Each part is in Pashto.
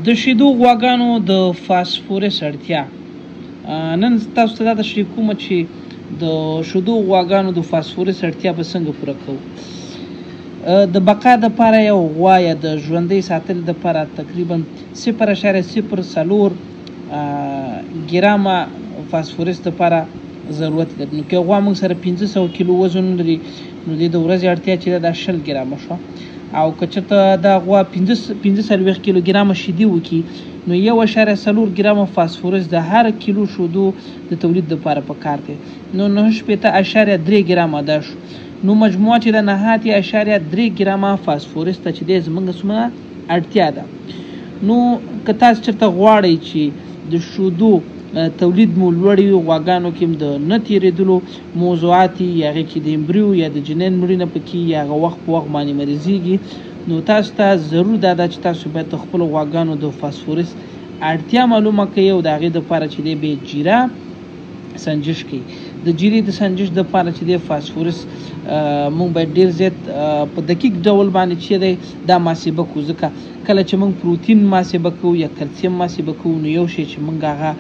د شیدو غواګانو د فاسفورس اړتیا. نن تاسو ته دا تشریح کوم چې د شیدو غواګانو د فاسفورس اړتیا به څنګه پوره کوو. د بقا دپاره یو غوا یا د ژوندۍ ساتلو دپاره تقریبا 0.04 ګرامه فاسفورس دپاره ضرورت لري. نو که غوا موږ سره 500 کیلو وزن لري، نو د ورځې اړتیا چې ده دا 20 ګرامه شوه. او که چېرته دا غوا 45 کیلو ګرامه شیدې وکړي، نو 1.4 ګرامه فاسفورس د هر کیلو شیدو د تولید دپاره پکار دی. نو 69.3 ګرامه دا شو. نو مجموعه چې ده 89.3 ګرامه فاسفورس ته چې دی زموږ څومره اړتیا ده. نو که تاسو چېرته غواړئ چې د شیدو تولید مو لوړ وي، غواګانو کې د نه تېرېدلو موضوعات یا هغې کې د امبریو یا د جنین مړینه پکې یا هغه وخت په وخت باندې مریضېږي، نو تاسو ته ضرور دا ده چې تاسو باید د خپلو غواګانو د فاسفورس اړتیا معلومه کړئ او د هغې دپاره چې دی بیا جیره سنجش کوي. د جیرې د سنجش دپاره چې دی فاسفورس موږ باید ډېر زیات په دقیق ډول باندې چې دی دا محاسبه کړو، ځکه کله چې موږ پروتین محاسبه کوو یا کلسیم محاسبه کوو، نو یو شی چې موږ هغه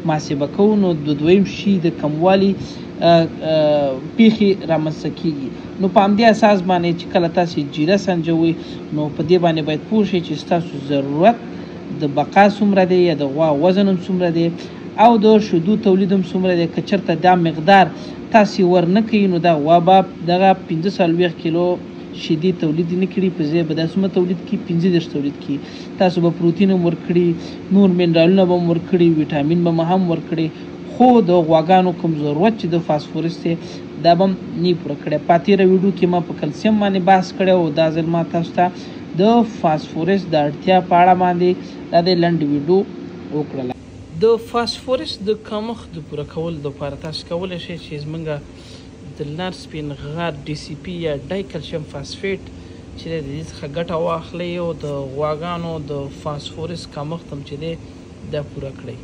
محاسبه کوو نو د دویم شي د کموالي پیښې رامنځته کیږي. نو په همدې اساس باندې چې کله تاسې جیره سنجوئ، نو په دې باندې باید پوه شئ چې ستاسو ضرورت د بقا څومره دی یا د غوا وزن هم څومره دی او د شیدو تولید هم څومره دی. که چېرته دا مقدار تاسې ورنه کوي، نو دا غوا به دغه 45 کیلو شیدې تولید نه کړي، په ځای به دا څومره تولید کړي؟ 35 تولید کړي. تاسو به پروتین هم ورکړي، نور منرالونه به هم ورکړي، ویټامین به مو هم ورکړي، خو د غواګانو کوم ضرورت چې د فاسفورس دی دا به هم نه پوره کړی. په تېره ویډیو کې ما په کلسیم باندې بحث کړی او دا ځل ما تاسو ته د فاسفورس د اړتیا په اړه باندې دا د لنډې ویډیو وکړله. د فاسفورس د کمښت د پوره کولو دپاره تاسو کولی شئ چې زموږ د نر سپین غر ډي سي پي یا ډای کلشیم فاسفیټ چې دی د دې څخه ګټه واخلئ او د غواګانو د فاسفورس کمښت هم چې دی دا پوره کړئ.